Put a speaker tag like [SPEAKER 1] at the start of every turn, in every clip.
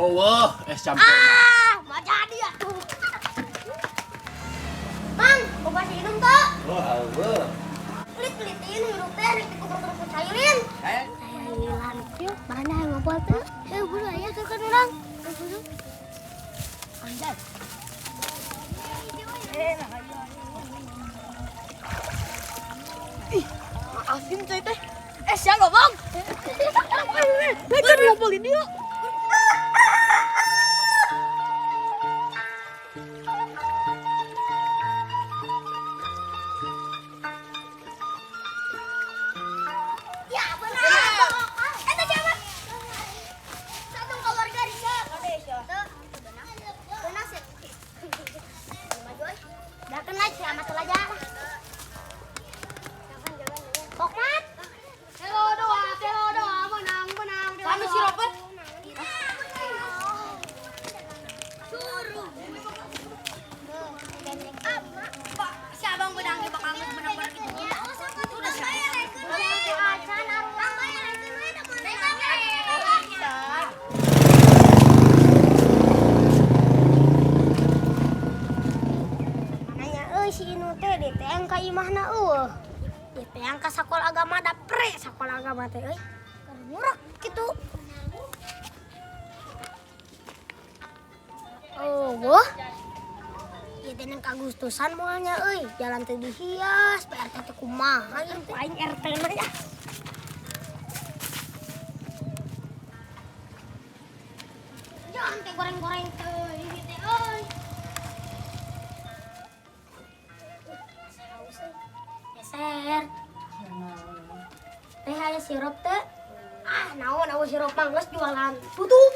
[SPEAKER 1] Oh, wah, es campur.
[SPEAKER 2] Ah, mau jadi atuh. Mang, boga minum tuh.
[SPEAKER 1] Oh, eueuh.
[SPEAKER 2] Kelit-kelit ieu hirup teh rek dikumpul-kumpul sayurin.
[SPEAKER 1] Eh,
[SPEAKER 2] Sayuran. Yuk, mana yang ngobrol tuh? Eh, buru aya tuh kan urang. Eh, buru. Anjay.
[SPEAKER 3] Ih, asin cuy teh. Eh, siapa bang? Lagi ngobrolin yuk.
[SPEAKER 2] Ya, benar. Eta siapa? Satu keluarga Risa. Tuh. Benar sih. Maju euy. Dakeun lah si amat aja. Pokmat.
[SPEAKER 3] Telo doa, telo doa, menang, menang. Kami si Robert.
[SPEAKER 2] Suruh.
[SPEAKER 3] Pak, si abang benang bakal menang bareng gitu.
[SPEAKER 2] Udah Nanya euy si Inu teh di teang ka imahna eueuh. Di teang ka sakola agama da pre sakola agama teh euy. Keur murah kitu. Oh, wah. Ieu teh neng Agustusan moalnya euy, jalan teh dihias, PRT teh kumaha ieu teh aing RT na ya. Jangan teh goreng-goreng teh ieu teh euy. Asa haus euy. Geser. Teh aya sirup teh. Ah, naon eueuh sirup mah geus jualan. Tutup.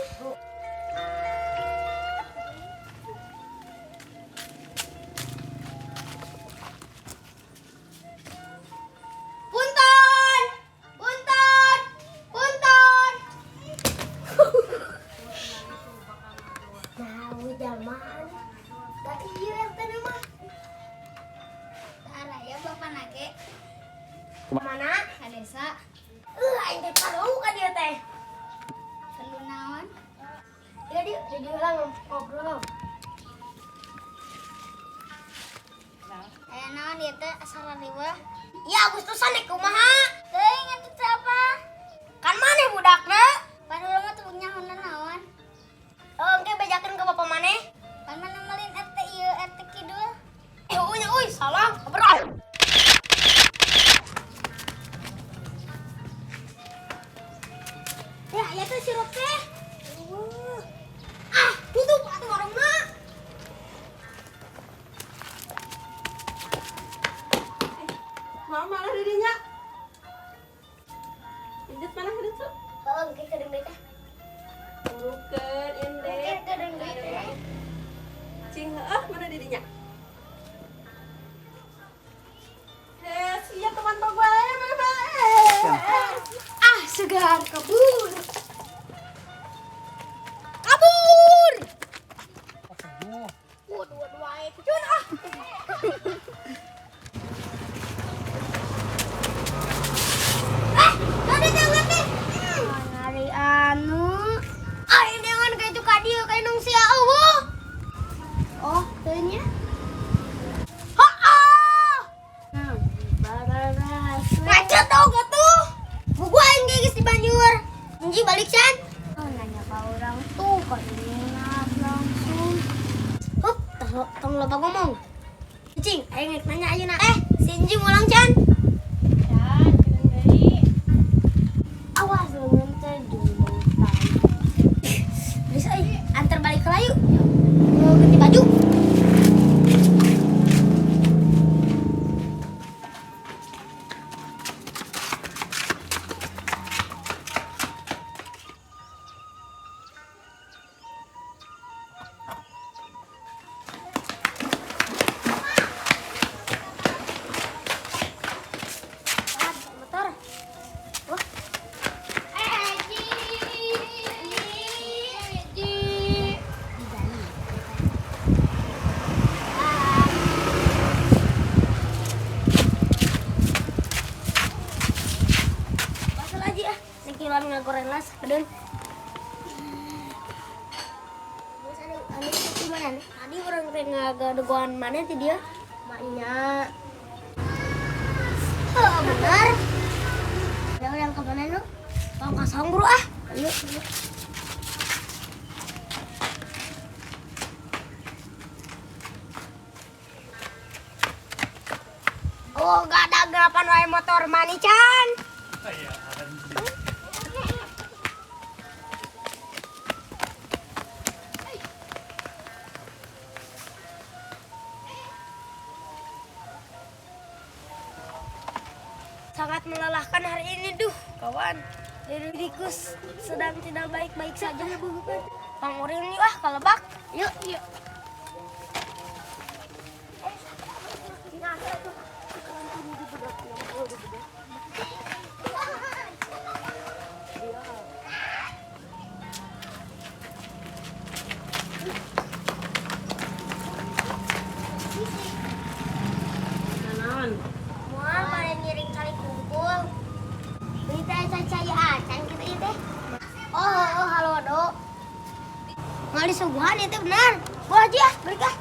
[SPEAKER 2] Punten! Punten! Punten! Nah, jalmaan. Da ieu RT na mah.
[SPEAKER 4] Tara ya bapak nage
[SPEAKER 2] Mana?
[SPEAKER 4] ka desa
[SPEAKER 2] Aing teh perlu ka dieu teh.
[SPEAKER 4] perlu naon?
[SPEAKER 2] Iya dieu, di dieu lah ngobrol.
[SPEAKER 4] Aya naon ieu teh asal riweuh?
[SPEAKER 2] Ya Agustusan dek kumaha?
[SPEAKER 4] Teuing atuh teh apa?
[SPEAKER 2] Kan maneh budakna?
[SPEAKER 4] Pan urang mah teu nyaho naon.
[SPEAKER 2] Oh, engke bejakeun ke bapak maneh.
[SPEAKER 4] Pan mana melin RT ieu RT kidul?
[SPEAKER 2] Eh, euy nya euy, salah. Kabar. Ya, aya teh sirup teh. Ah, tutup atuh warungna.
[SPEAKER 3] Mama lah dirinya. Indit mana indit tuh?
[SPEAKER 2] Heeh, engke kedeung deui teh.
[SPEAKER 3] Burukeun
[SPEAKER 2] Engke
[SPEAKER 3] indit.
[SPEAKER 2] kedeung deui teh.
[SPEAKER 3] Cing heuh mana dirinya? Eh, siap teman gue.
[SPEAKER 2] Ah, segar kabur. Kabur. Waduh, waduh, wae kucun ah. Eh, tadi jangan teh.
[SPEAKER 4] Ngari anu.
[SPEAKER 2] Ah, ini jangan kayak itu ka dieu kayak nung sia eueuh.
[SPEAKER 4] Oh, teu nya.
[SPEAKER 2] Heeh.
[SPEAKER 4] Nah, bararas.
[SPEAKER 2] Ngacet tau gak tuh? Buku aing ge geus dibanjur. Nji balik san.
[SPEAKER 4] Oh, nanya ka urang tuh kan ingat langsung.
[SPEAKER 2] Hup, tong loba ngomong. Cing, aing rek nanya ayeuna. Eh, si Nji mulang can.
[SPEAKER 3] Can, kedeung deui.
[SPEAKER 4] Awas leungeun teh jumbutan.
[SPEAKER 2] Geus euy, antar balik ke layu. Mau ganti baju.
[SPEAKER 4] Han. Tadi urang teh ngagadegoan maneh ti dieu? Maknya. Oh, bener. Ada yang ke mana nu? Tong ka bro ah. Ayo.
[SPEAKER 2] Oh, gak ada gerapan wae motor manican. Sangat melelahkan hari ini, duh, kawan. Diriku sedang tidak baik-baik saja. Pangurin yuk ah, kalau bak.
[SPEAKER 4] Yuk, yuk.
[SPEAKER 3] Naon?
[SPEAKER 4] Moal bade ngiring cari kumpul. Ini teh cai acan kitu ieu teh. Oh, oh, halo do.
[SPEAKER 2] Ngali suguhan itu benar. Gua aja ah, balik ah.